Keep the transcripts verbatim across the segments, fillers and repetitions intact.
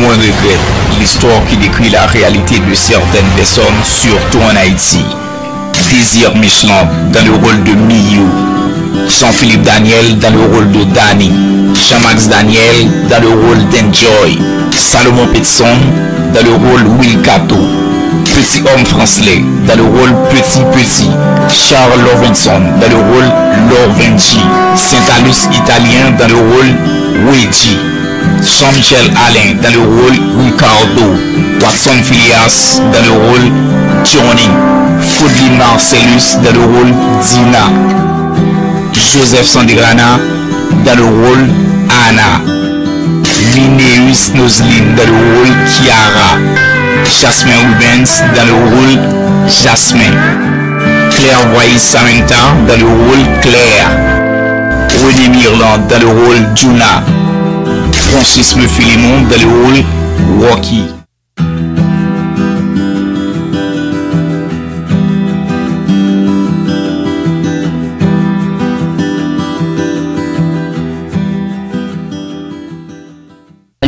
On regrette l'histoire qui décrit la réalité de certaines personnes, surtout en Haïti. Désir Michelin dans le rôle de Miyou, Jean-Philippe Daniel dans le rôle de Danny, Jean-Max Daniel dans le rôle d'Enjoy, Salomon Petson dans le rôle Will Kato, Petit Homme Fransley dans le rôle Petit Petit, Charles Lovenson dans le rôle Lovenji, Saint-Alus Italien dans le rôle Luigi, Jean-Michel Alain dans le rôle Ricardo, Watson Phileas dans le rôle Johnny, Foodly Marcellus dans le rôle Dina, Joseph Sandrana dans le rôle Anna, Mineus Noslin dans le rôle Kiara, Jasmin Rubens dans le rôle Jasmin, Claire Voice Samantha dans le rôle Claire, René Mirland dans le rôle Juna, Francisme Philémon dans le rôle Rocky.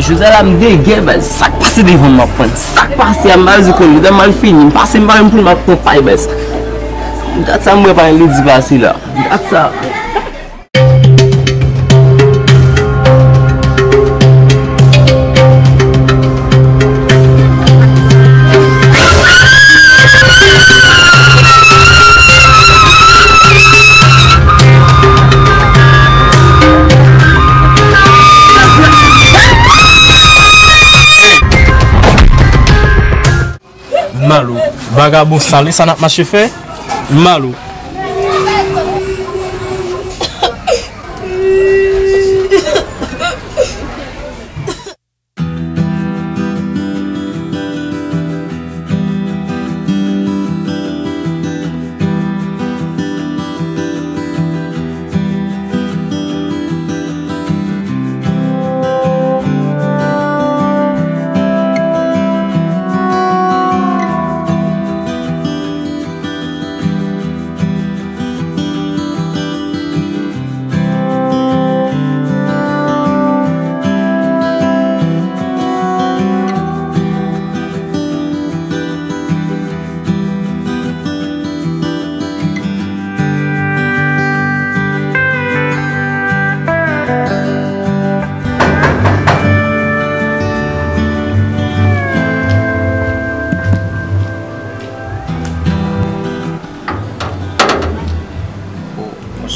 Jodi a la m degè baz, sa k pase devan m m ap pran, sa k pase a m pa bezwen konn, m mal fini, m pase m pa menm pou m ap pran pay baz. Dat sa m wè pa gen ledi pase la, dat sa. Malo, vagabon sal, e sa n ap mache fè? Malo.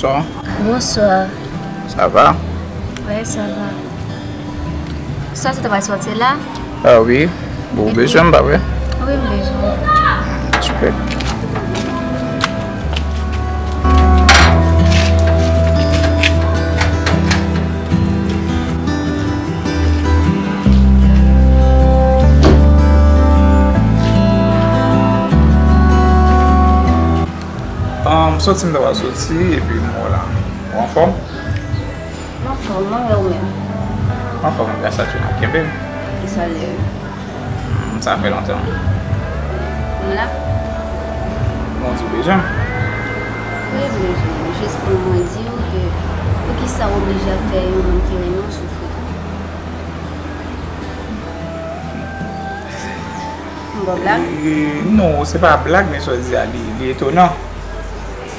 Bonswa. Bonswa. Sa va? Wi, sa va. Sa se travay sòti la? Ah wi. Bon, ou bezwen m, pa vre? Wi, m bezwen. Super. Ah, m sòti, m ta pral sòti, epi m wè w la. Ou anfòm? M anfòm, mwen e ou menm? M anfòm, gras a Dye, n ap kenbe. Ki sa l ye? Hmm, sa fè lontan. M la. Bon, di w bezwen m? Wi, m bezwen w. Jis pou mwen di w ke poukisa w oblije ap fè yon moun ki renmen w soufri? M ba w blag? E, non, se pa blag, men sa w di a, li, li etonan.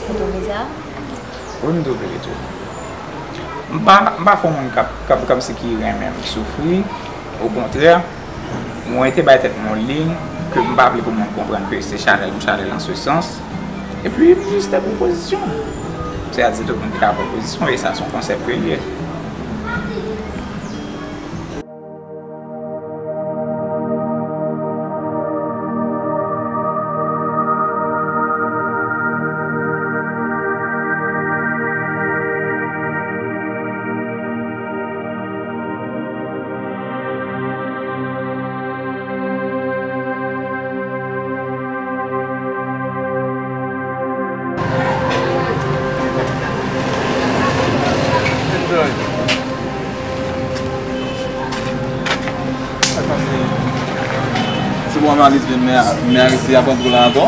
Etone sa? Wi, m twouve l etone. M pa, m pa fè yon moun k ap, k ap, k ap si ki renmen m soufri. Okontrè, mwen te bay tèt mwen yon liy ke m pa vle pou moun konprann ke se chanèl m chanèl an se sans. Epi, m jis te pran pozisyon. Sètadi, tout moun te ka pran pozisyon, e sa se yon konsèp ke l ye. Se bon, Malis vin, men, men Aris te ap antre la ankò.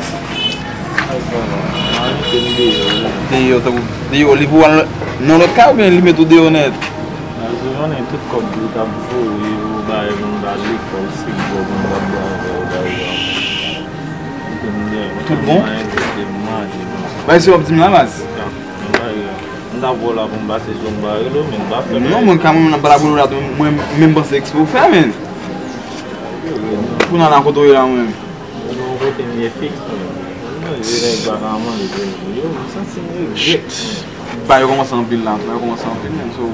Deyò, deyò, tankou, deyò, li pou al nan lòt kay oubyen li met ou deyò nèt? Malis, ou konnen tout kòb li t ap voye, ou ba Ay, m ba lekòl, se bon, m ba travay, pa egzanp. Tout bon? Bay se w ap di m la, baz. M ta pran w la pou m pase sou m bare l, men m pa fè. Non, mwen, kanmenm, nan pale boulou la, mwen, mwen, m panse eksprè w fè, men. Kounye a la, kote w ye la, mwen? Mwen, kote m ye fiks, mwen. Mwen, je nèg pa ka manje, yo, m santi m regrèt. Bagay yo kòmanse anpil la, bagay yo kòmanse anpil, men, so,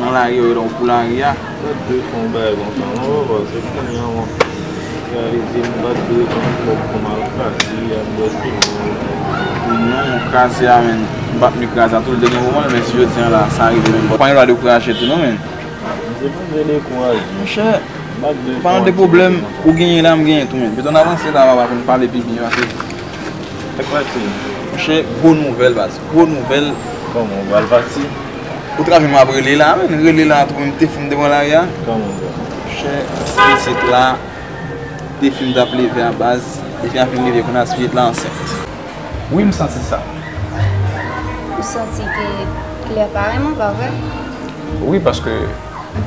nan lari, yo, yo, pou lari a. Mwen dwe fè yon bagay konsa, non, papa, se kounye a, mwen. Realize m pa t dwe pran kòb kòm al kraze a, bwè tout moun. Non, kraze a, men. M pa t vle kraze a tou, l te gen moman, men si jodi a la, sa rive, men. Bon, pa gen dwa dekouraje tou, non, men. Se pa vle dekouraje. Monchè, m pa t dwe pran yon ti pwoblèm, ou genyen la, m genyen tou, men. Pito n avanse la, papa, pou n pale pi byen, paske. Sa k pase? Monchè, gwo nouvèl, baz. Gwo nouvèl. Kòman, ou pral pati? Ou t ap jwenn m ap rele la, men. Rele la, tou, men, m te fou, m te pran lari a. Kòman, baz? Monchè, pitit la. Te fin t ap leve a baz, te fin ap fin leve kounye a, pitit la ansent. Wi, m santi sa. Ou santi ke Claire pa renmen w, pa vre? Wi, paske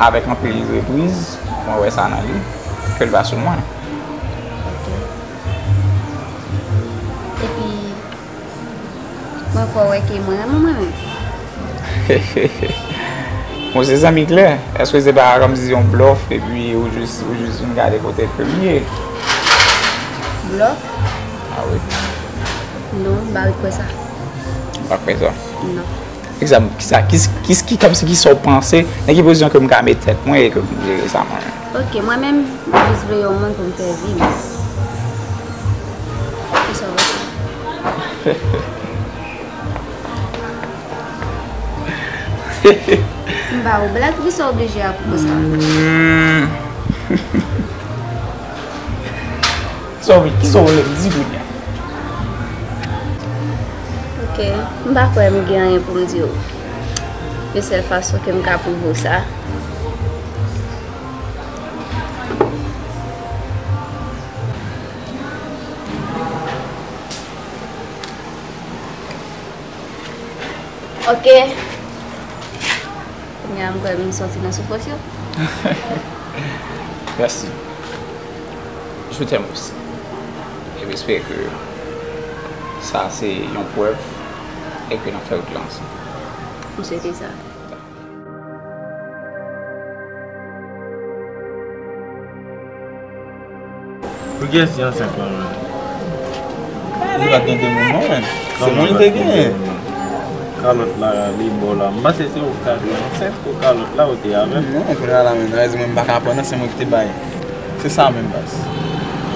avèk anpil repriz, mwen wè sa nan li, ke l pa sou mwen. Ok. Epi, Mwen kwè w wè ke mwen renmen w mwen menm. Bon, se zanmi klè. Èske se pa kòmsi yon blòf epi ou jis, ou jis vin gade kote ke m ye? Blòf? A wi. Non, m pa ret kwè sa. Ou pa kwè sa? Non. Egzanp, kisa, kis, kis, ki, kòmsi kisa w panse, nan ki pozisyon ke m ka met tèt mwen e ke m jere sa mwen menm? Ok, mwen menm, m jis vle yon moun pou m fè vi m. Kisa w panse? M ba ou blag, poukisa w oblije ap konsa? Hmm. Sa w, kisa w vle m di kounye a? Ok, m pa kwè m gen anyen pou m di w. Yon sèl fason ke m ka pwouve w sa. Ok. Kounye a, m kwè m sòti nan soufrans yo. Mèsi. Je t'aime aussi. E m espere ke sa se yon prèv e ke n ap fè wout la ansanm. M swete sa. Pou kiyès li ansent lan menm? Li pa t gen de moun non, men. Se mwen li te genyen. Kalòt la, li bò la. M panse se ou k ta dwe ansent pou kalòt la, ou te avè m. Non, kounye a la, men, sa vle di mwen m pa ka pran nan, se mwen ki te bay. Se sa menm, baz.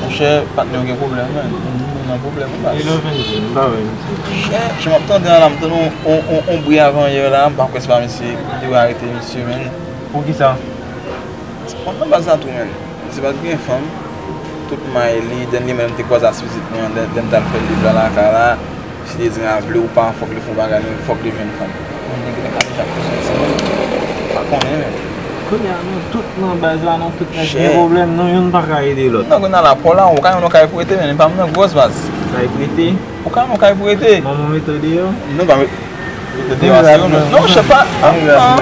Monchè, patnè w gen pwoblèm, men. Nou nan pwoblèm, wi, baz. E lè w vin di, m pa wè misye. Chè, jan m ap tande a la, m tande on, on, on, on bri avan yè la, m pa kwè se pa misye ki te arete misye, men. Poukisa? Kont nan baz la tou, men. Misye pa t gen fanm. Tout may li, dènye menm te kwaze ak pitit mwen, dè, dèm t al fè liv la lakay la. Misye te di m, a vle ou pa, fòk li fè yon bagay, men fòk li jwenn fanm. Mwen, nèg la ka deja fè sòti, men. Pa konnen, men. Kounye a, nou tout nan baz la, nou tout nèt gen pwoblèm, nou youn pa ka ede lòt. Non, kounye a la, pa w la, ou ka jwenn yon kay pou rete, men, pa m nan gwòs baz. Kay pou rete? Ou ka jwenn yon kay pou rete. Manman w mete w deyò? Non, pa met-, mete w deyò, se yon lòt. Non, se pa, ah, ah.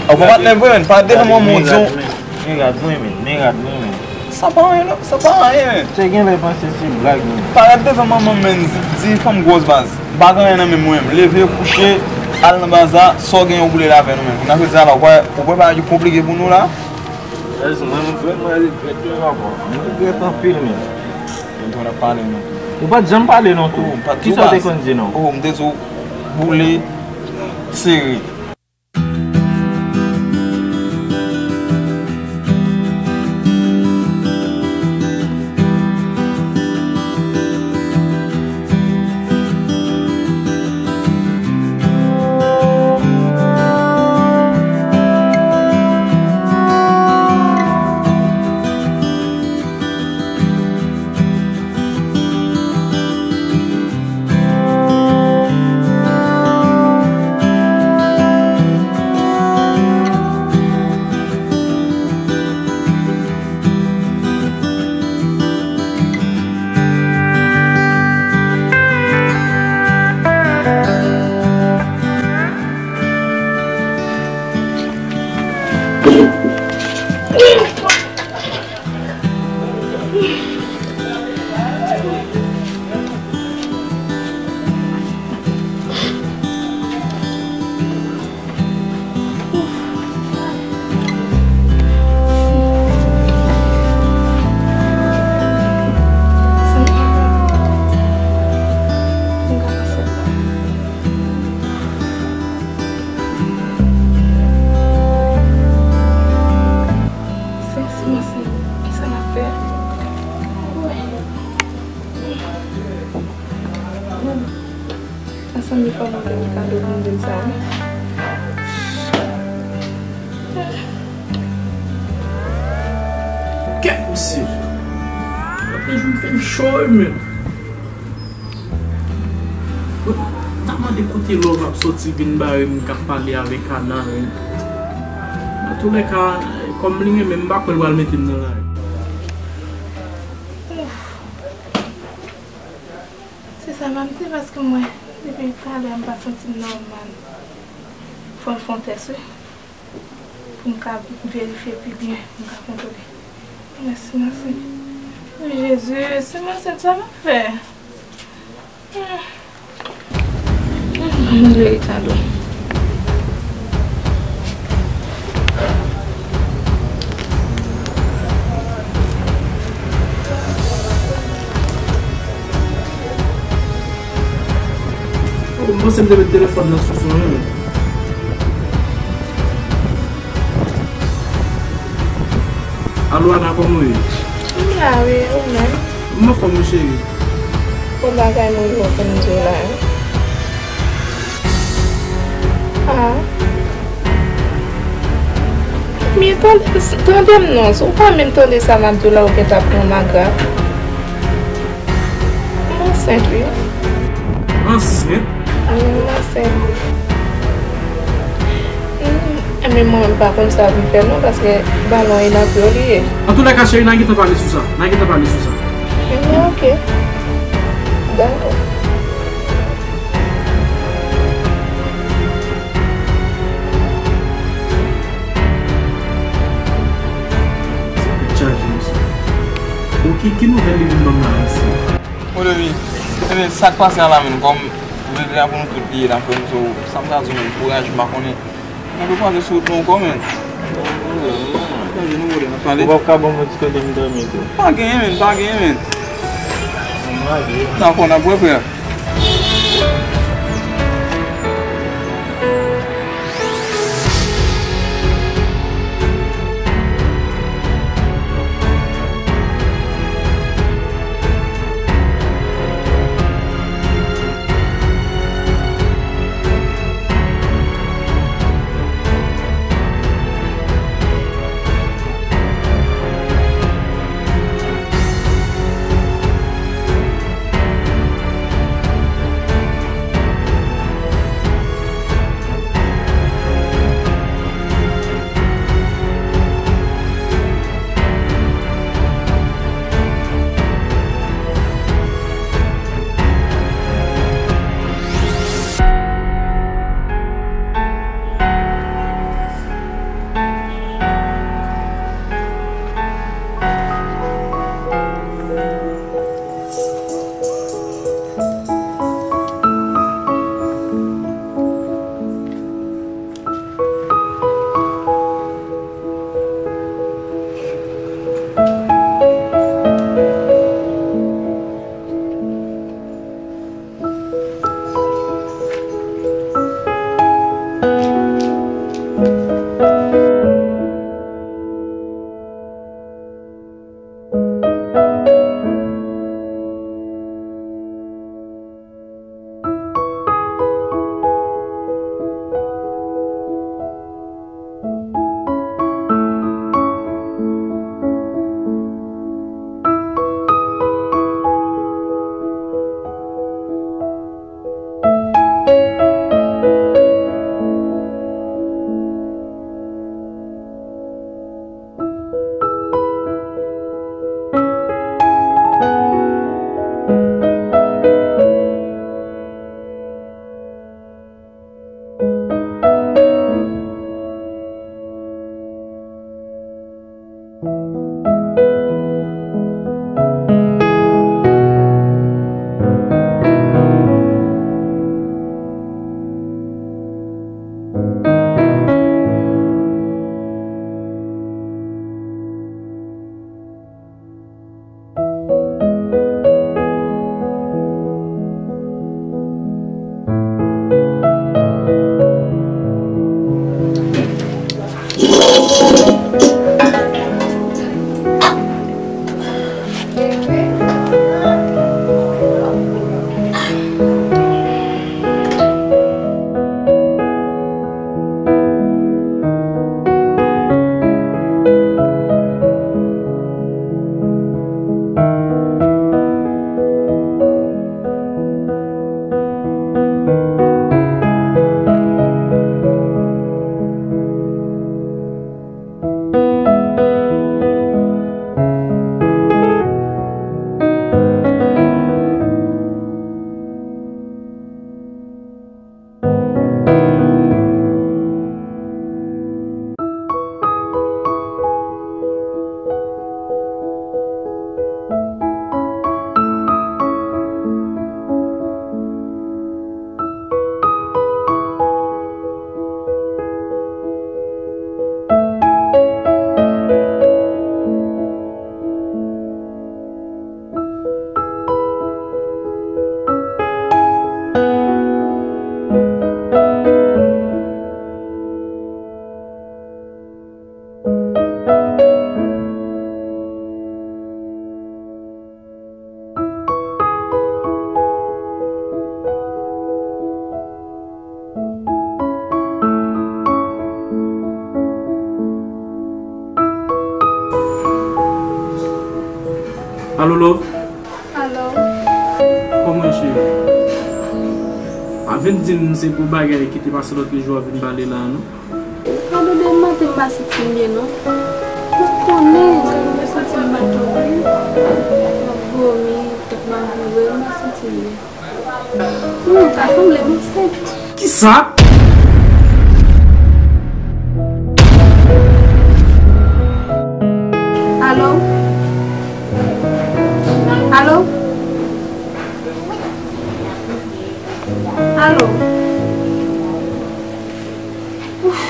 Ou pa patnè vre, men, pa devan manman w di w. Men rad mwen, men, men rad mwen, men. Sa pa anyen, non. Sa pa anyen, men. Te genlè panse se blag, men. Parèt devan manman m, men, di, di fanm gwòs baz. M pa gen anyen nan men mwen, men. Leve, kouche, al nan baz la, sa w gen ou boule l avè nou, men. Kounye a, jodi a la, ou wè, ou wè bagay yo konplike pou nou la? Èske mwen, mwen vrèman regrèt, wi, papa. Mwen regrèt anpil, men. Mwen tou, n ap pale, non. Ou pa t janm pale, non, tou. Oh, m pa t di w baz. Kisa w te konn di, non? Oh, m te di w boule, sere. Ansanm li fò mwen menm kado pou m di l sa wi. Kèt mesye. Apre jou m fè m cho wi menm. Bon, m ta mande kote Love ap soti vin bare m k ap pale avèk Ana wi. Antoulèka, kòm li renmen m, m pa kwè l pral mete m nan lari. Se sa m ap di, paske mwen, depi talè a, m pa santi m nòmal. Fò n fè yon tès, wi. Pou m ka verifye pi byen, pou m ka kontwole. Mèsi, mèsi. O Jezi, si m ansent, sa m ap fè? Hmm. Hmm, mwen rele Ricardo. Oh, m panse m te met telefòn nan sou son, wi. Alo, Ana, kòman w ye? M la wi, ou menm? M anfòm wi, cheri. Bon bagay nou yo konn di w la wi. Ah. Men tande, tande m non, si w pa menm tande sa m ap di w la, ou gentan pran magra. M ansent wi. Ansent? Wi, m ansent. Hmm, men mwen menm pa konn sa pou m fè non, paske balon inapyo li ye. Antoulèka, cheri, n a gentan pale sou sa. N a gentan pale sou sa. Ebyen, oke. Dakò. Sa tèt chaje, mesye. Bon, ki, ki nouvèl li vin ban m la, mesye? Mon ami, ebyen, sa k pase a la menm, kòm ou vle di a pou nou tout li ye la, frè m, so, sa m ka di w menm, kouraj, m pa konnen. Mwen pou pale sou wout nou ankò, men. Mwen pale. Ou p ap ka ban mwen ti kote m dòmi tou? Pa genyen, men, pa genyen, men. Mwen lage. Dakò, n ap wè, frè. Alo, love. Alo. Kòman, cheri? A vin di m se pou bagay ki te pase lòt jou a vin pale la, non? Alo, demen maten m pa santi m byen, non. Ou konnen, jan m santi m pa twò byen. M ap vomi, tèt m ap boule, m pa santi m byen. Hmm, ta sanble m ansent. Kisa? Alo? Alo? Alo? Ouf.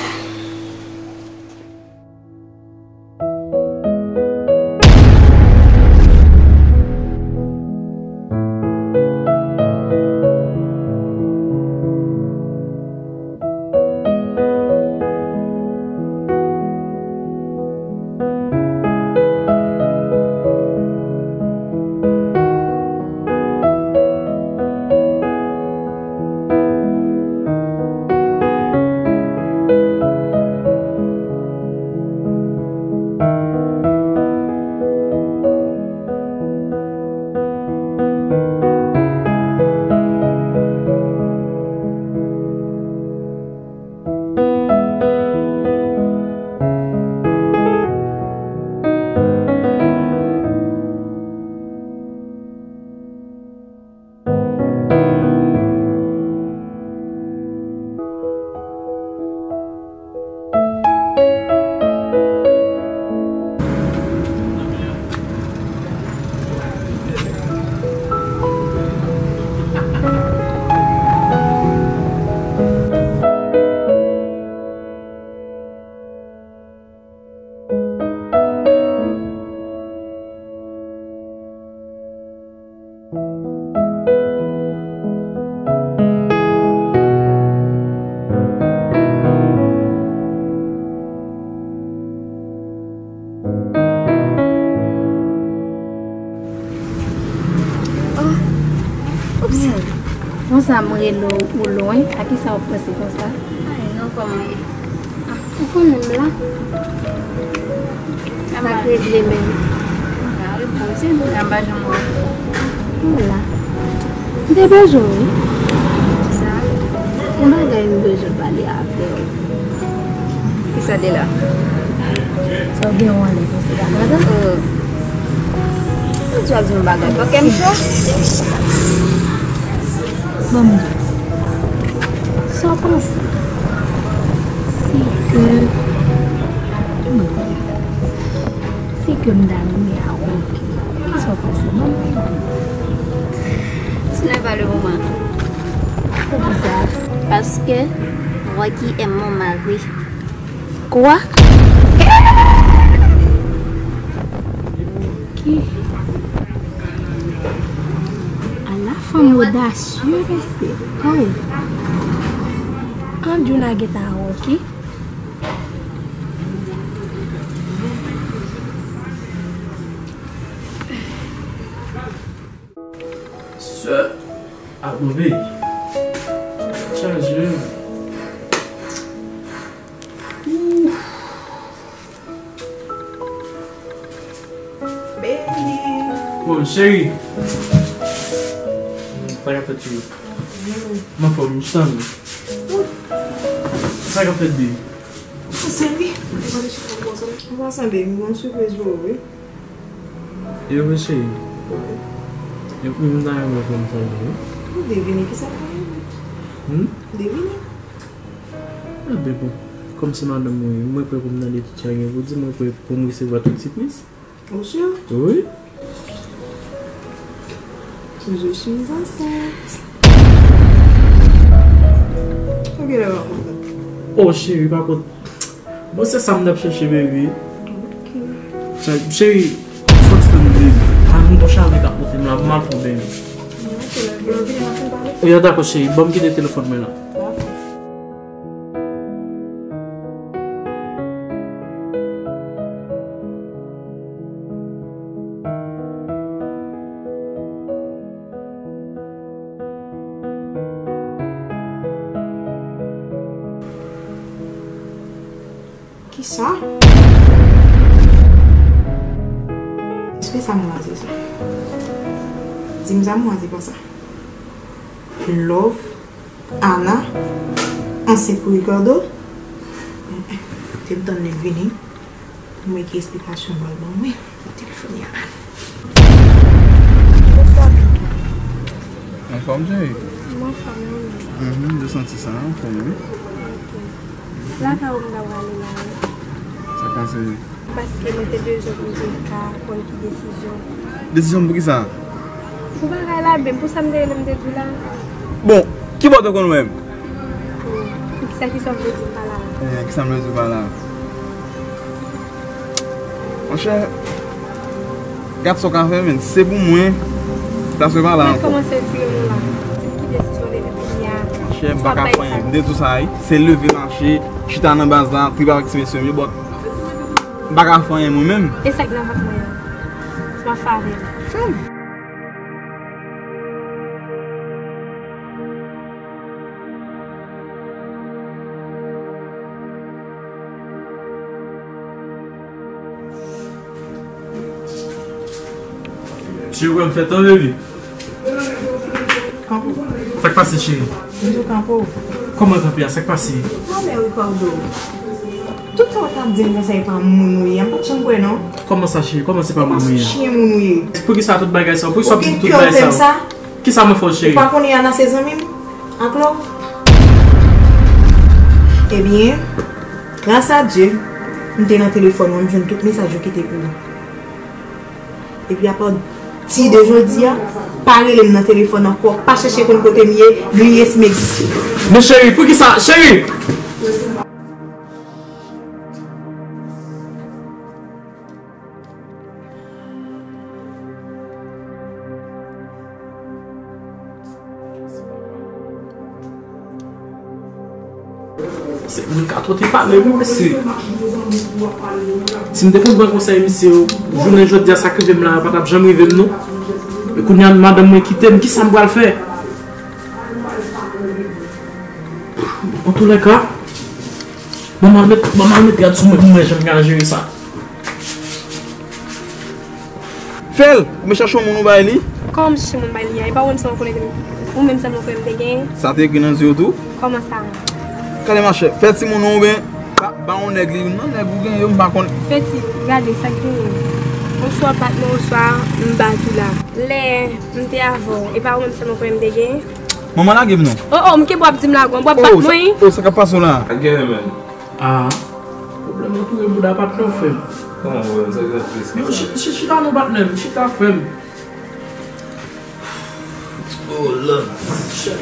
Oh. Oops. Konsa m rele w ou lwen, a kisa w ap panse konsa? Ay, non, kòman w ye? Ah, ou konnen m la. Sa k regle menm? M ka repoze m, m pa janm wè w. M la. M te bezwen w, wi. Kisa? Yon bagay m bezwen pale avè w. Kisa de la? Sa w gen w anlè konsa, gade. Oh. Ou di w ap di m yon bagay, pòkè m cho? Bon, m di w sa. Sa w panse? Si ke, si ke m ta renmen a Rocky, sa w panse? Ban m yon ide. Ce n'est pas le moment. Poukisa? Parce que Rocky est mon mari. Kwa? Ki? Ala fanm odasye, mesye. Oh. Anjou lage ta Rocky. Sè, a, move. Chaje. Ouf. Baby. Bon, cheri. Sa k ap fèt, cheri? M anfòm, m chita menm. Sa k ap fèt, baby? Seri, mwen chita konsa. Mwen sanble m gen yon sipriz pou ou, wi. Yo, mesye. Wi. Epi m ta renmen konn sa tou, wi. Ou devine kisa m ta renmen? Hmm? Devine. Enben bon, kòm se madanm mwen, mwen prè pou m tande tout sa w gen pou di, mwen prè pou m resevwa tout sipriz. Ou si? Wi. Je suis enceinte. Ou genlè pa kontan. Oh, cheri, pa kont. Bon, se sa m t ap chèche, baby. Ok. Sa, cheri, fò n fè m, baby. A, m gon chale k ap monte m la, m al fè yon benyen. Ok, lè w vini, n a fin pale. Yo, dakò, cheri. Ban m kite telefòn mwen la. Dakò. Kisa? Se sa m waze sa. Di m sa m waze pa sa. Love, Ana, ansent pou Ricardo. Te m tann li vini. Mwen ki esplikasyon m pral ban mwen. Telefòn ya. Bonswa. Anfòm, cheri? Mwen anfòm, wi. Mhm, m te santi sa, anfòm, wi. Ok. Lakay ou m ta prale la, wi. Sa k pase? Paske mwen te bezwen pou m te ka konn ki desizyon. Desizyon pou ki sa? Pou bagay la, ben, pou sa m te rele m te di w la. Bon, ki bò w te konn wè m? Pou, pou ki sa, ki sa w vle di m pa la? Eh, ki sa m vle di w pa la? Monchè, gad sa w ka fè, men. Se pou mwen, plas mwen pa la ankò. Mwen kòmanse tire nou la. Di m ki desizyon w te pran kounye a. Monchè, m pa ka fè anyen. M te di w sa, wi. Se leve mache, chita nan baz la, trip avèk ti mesye m yo, but m pa ka fè anyen mwen menm. E sa k nan vant mwen an? Se pa favè. Fè m. Cheri, wè m fè tan, baby. Kanpe. Sa k pase, cheri? M di w kanpe. Kòman kanpe a? Sa k pase? Mwen menm, Ricardo. Tout sa w t ap di m konsa, e pa moun ou ye. M pa t janm kwè, non. Kòman sa, cheri? Kòman se pa moun ou ye? Chyen moun ou ye. Poukisa tout bagay sa? Poukisa w ap di m tout bagay sa? Ou gen kè w fè m sa? Kisa mwen fè w, cheri? Ou pa konnen Ana se zanmi m ak Love? Ebyen, gras a Dye, m te nan telefòn mwen, m jwenn tout mesaj yo kite pou ou. Epi apati de jodi a, pa rele m nan telefòn ankò, pa chèche konn kote m ye, bliye si m egziste. Men cheri, poukisa, cheri? Se moun ka tante pale, wi, mesye. Si m te konn pran konsèy misye yo, jounen jodi a, sa k rive m la, pa t ap janm rive m, non. E kounye a, madanm mwen kite m, kisa m pral fè? Antoulèka, ban m al met, ban m al met gad sou mwen pou m wè jan m ka jere sa. Fè l! Ou mèt chache yon moun ou bay li. Kòman m chache moun bay li a? E pa ou menm sèlman konnen ke m, ou menm sèlman konnen m te gen? Sa te ekri nan zye w tou? Kòman sa? Gade machè, fè timoun ou oubyen ba, ba yon nèg li youn nan nèg ou gen yo, m pa konn. Peti, gade sa k genyen. Oswa w bat mwen, oswa m bat ou la. Lè m te avè w, e pa ou menm sèlman konnen m te gen? Manman lage m non. Oh, oh, m kenbe w ap di m lage w, w ap bat mwen? Oh, sa k ap pase w la? Sa k genyen menm? Ah, pwoblèm ou touye bouda patnè w, frè m. Kòman pwoblèm sa gen plis? Yo, chi-, chi-, chita non patnè m, chita frè m. Oh Lord. Shit.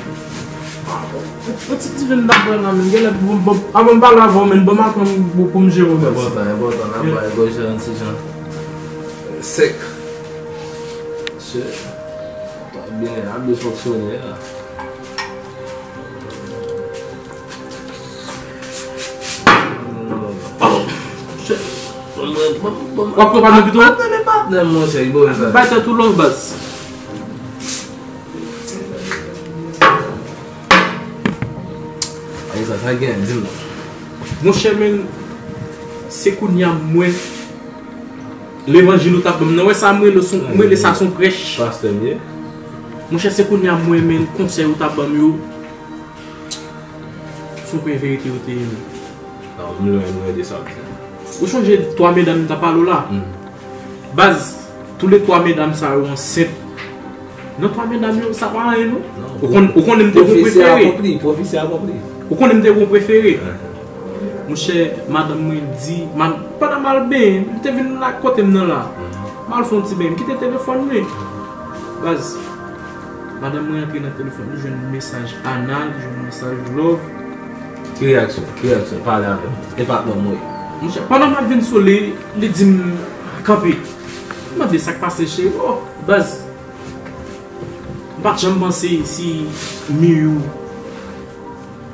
Yon ti diven n ap pran la, men genlè bon, bon, avan m pale avè w, men ban m al pran m pou m jere w. Enpòtan, enpòtan, n ap bay gòj la yon ti jan sèk. Shit. Byen, ap byen fonksyone la. W ap pran patnè pito? Patnè, men patnè, monchè, li bon sa. Bay tèt ou love, baz. Ay, sa, sa gen, di m non. Monchè, men, se kounye a m wè levanjil ou t ap ban m nan. Wè sa, m rele s on, m rele sa s on prèch. Pastè m ye. Monchè, se kounye a m wè, men, konsèy ou t ap ban m yo. Sou pwen verite yo te ye menm. Non, m lwen, m lwen de sa w di. Ou chonje twa medam m t ap pale w la? Hmm. Baz, toulètwa medam sa yo ansent. Nan twa medam yo, sa pa anyen non. Non. Ou konn, ou konnen m te gon prefere. Pwofesi akonpli, pwofesi akonpli. Ou konnen m te gon prefere. Ahan. Monchè, madanm mwen di, ma-, pandan m al benyen, m te vin la kote m nan la. Mhm. M al fè yon ti benyen, m kite telefòn mwen. Baz, madanm mwen antre nan telefòn, li jwenn mesaj Ana, li jwenn mesaj Love. Ki reyaksyon? Ki reyaksyon? Pale avè m. E patnè m wi. Monchè, pandan m ap vin sou li, li di m kanpe. M mande sa k pase cheri. Oh, baz. M pa t janm panse si mi yo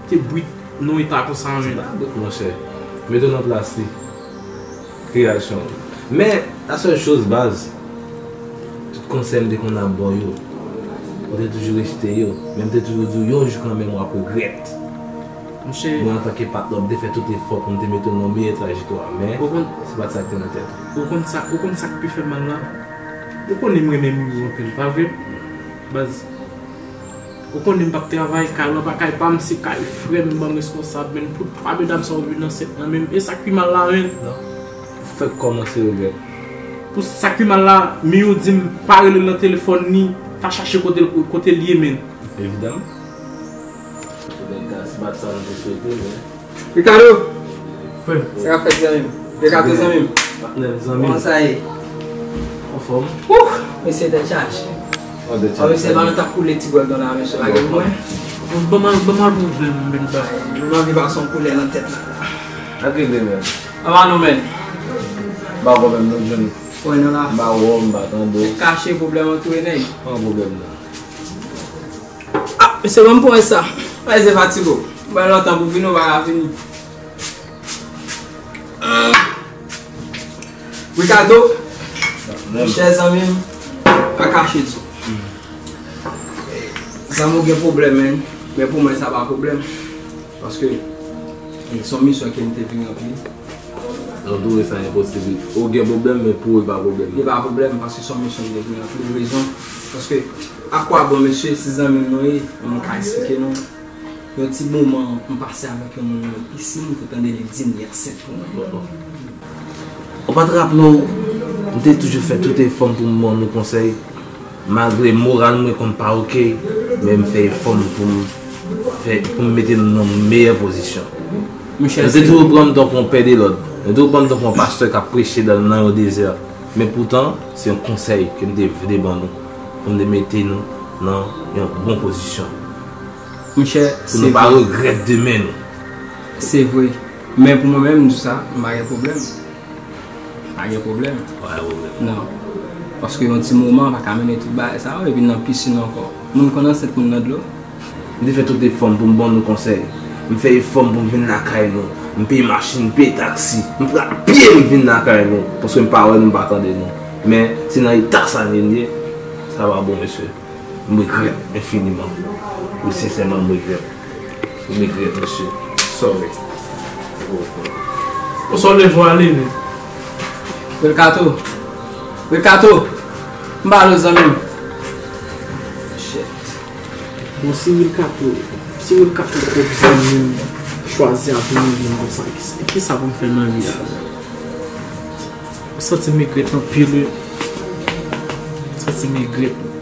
te bwit nan yon eta konsa menm. Se pa bwit, monchè. Mete w nan plas li. Ki reyaksyon w? Men, la sèl choz, baz, tout konsèy m te konn ap ba w yo, ou te toujou rejte yo. Men m te toujou di w, yon jou kanmenm, w ap regrèt. Monchè. Mwen, antanke patnè w, m te fè tout efò pou m te mete w nan yon meyè trajektwa, men se pa t sa k te nan tèt ou. Ou konn sa, ou konn sa k pi fè m mal la? Ou konnen m renmen Mimi anpil, pa vre? Baz, ou konnen m p ap travay, kay lan pa kay pa m, se kay frè m, ban m reskonsab, men pou twa medam sa yo vin ansent nan men m, e sa k pi mal la, men. Non, ou fèk kòmanse regrèt. Pou sa k pi mal la, Mimi di m pa rele l nan telefòn ni, pa chache kote l, kote l ye, men. Evidaman. Ebyen, se pa t sa nou te swete, men Ricardo! Frè. Sa k ap fèt, zanmi m? Ricardo, zanmi m. Patnè m, zanmi m. Kòman sa ye? Anfòm. Ouh! Mesye, tèt chaje. An tèt chaje. Mesye, balon t ap koule ti gòl nan la, mesye, pa gen pou mwen. Ban m al, ban m al pran vè m, men bay. M anvi pase yon koulè nan tèt la. Ak regle, men. Anba nou, men. M pa wè w menm, non, Johnny. Wè, nan la. M pa wè w, m pa tande w. Kache pwoblèm antoure nèg. Pa gen pwoblèm, non. Ah, mesye, ban m pran sa. Bay se fatigo. Bay lontan pou vini, ou pa ka vini. Ah. Ricardo, monchè zanmi m, pa kache di. Zanmi w gen pwoblèm, men. Men pou mwen, sa pa pwoblèm. Paske, eh, se yon misyon ke m te vin ranpli. Non, tou sa enposib. Ou gen pwoblèm, men pou ou, e pa pwoblèm. Li pa pwoblèm, paske se yon misyon ki te vin ranpli. Rezon, paske, akwabon, mesye, si zanmi nou ye, mwen ka eksplike nou. Yon ti moman, m pase avèk yon moun nan pisin, m te tande li di m li ansent pou mwen. Ou pa t raple w, m te toujou fè tout efò m pou m ban nou konsèy. Malgre moral mwen konn pa oke, men m fè efò m pou m fè, pou m mete nou nan meyè pozisyon. Monchè, nou te toujou pran m tankou yon pè de lòd. Nou te toujou pran m tankou yon pastè k ap preche nan, nan yon dezè. Men poutan, se yon konsèy ke m te vle ban nou, pou m te mete nou nan yon bon pozisyon. Monchè, pou nou pa regrèt demen nou. Se vre. Men pou mwen menm, m di sa, m pa gen pwoblèm. Pa gen pwoblèm. Pa gen pwoblèm. Non. Paske yon ti moman pa ka mennen tout bagay sa yo, epi nan pisin ankò. Moun konn ansent moun nan dlo. M te fè tout efò m pou m ban nou konsèy. M fè efò m pou m vin lakay nou. M peye machin, m peye taksi. M pran pye m vin lakay nou. Paske m pa wè nou, m pa tande nou. Men, se nan eta sa nou ye, sa pa bon, mesye. M regrèt enfiniman. Wi, sensèman, m regrèt. M regrèt, mesye. Sorry. Ou sa w leve w ale, men. Wilkato. Wilkato. M ba lo zanmi m. Shit. Bon, si Wilkato, si Wilkato pwòp zanmi m chwazi ap imilye m konsa, ki, kisa pou m fè nan vi a? M santi m regrèt anpil, wi. M santi m regrèt.